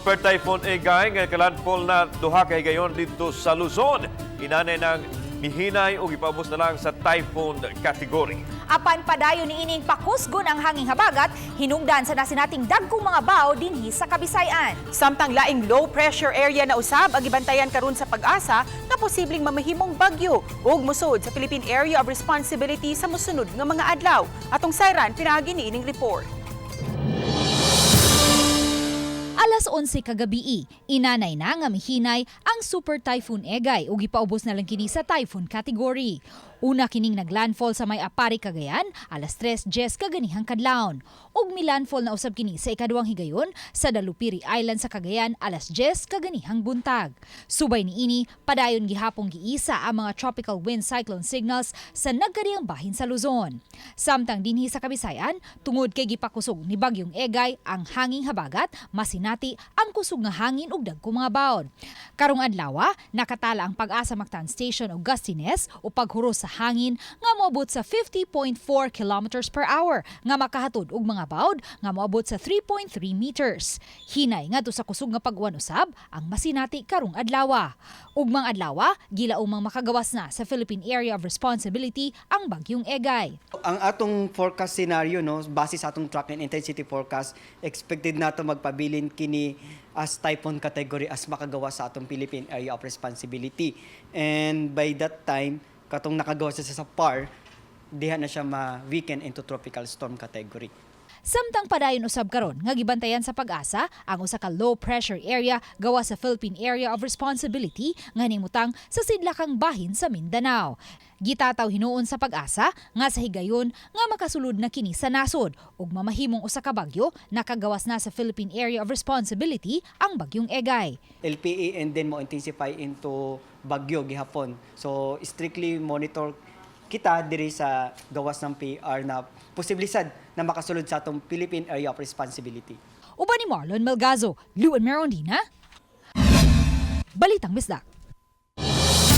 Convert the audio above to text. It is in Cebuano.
Super Typhoon Egay nga nakalandfall na duha ka higayon didto sa Luzon. Inanay nang mihinay ug ipaubos na lang sa typhoon category. Apan padayon niining pakusgon ang hanging habagat, hinungdan sa nasinating dagkong mga bao dinhi sa Kabisayan. Samtang laing low pressure area na usab ang gibantayan karon sa Pag-asa nga posibleng mamahimong bagyo ug mosud sa Philippine Area of Responsibility sa mosunod nga mga adlaw. Atong sayran pinaagi niining report. Alas 11 kagabii, inanay na nga mihinay ang Super Typhoon Egay ug gipaubos na lang kini sa typhoon category. Una kining naglandfall sa may Aparri, Cagayan, alas 3:10 kaganihang kadlawon. Ug milandfall na usab kini sa ikaduhang higayon sa Dalupiri Island sa Cagayan alas 10 kaganihang buntag. Subay niini, padayon gihapong giisa ang mga tropical wind cyclone signals sa nagkadiyang bahin sa Luzon. Samtang dinhi sa Kabisayan, tungod kay gipakusog ni Bagyong Egay ang hanging habagat, masinati ang kusog nga hangin ug dagko mga bawod. Karong adlaw, nakatala ang Pag-asa Mactan Station og gustiness o paghuros sa hangin nga moabot sa 50.4 kilometers per hour nga makahatod og mga bawod nga moabot sa 3.3 meters. Hinay ngadto sa kusog nga pag-uwan usab ang masinati karong adlaw. Ugmang adlaw, gilaumang makagawas na sa Philippine Area of Responsibility ang Bagyong Egay. Ang atong forecast scenario, no, base sa atong track and intensity forecast, expected nato magpabilin kini as typhoon category as makagawas sa atong Philippine Area of Responsibility. And by that time, katong nakagawas siya sa PAR, diha na siya ma-weaken into tropical storm category. Samtang padayon usab karon nga gibantayan sa Pag-asa ang usa ka low pressure area gawas sa Philippine Area of Responsibility nga nimutang sa sidlakang bahin sa Mindanao. Gitataw hinuon sa Pag-asa nga sa higayon nga makasulod na kini sa nasod ug mamahimong usa ka bagyo, nakagawas na sa Philippine Area of Responsibility ang Bagyong Egay. LPA and then mo intensify into bagyo gihapon. So strictly monitor kita diri sa gawas ng PAR na posible sad na makasulod sa atong Philippine Area of Responsibility. Uban ni Marlon Melgazo, Luan Merondina, Balitang Bisdak.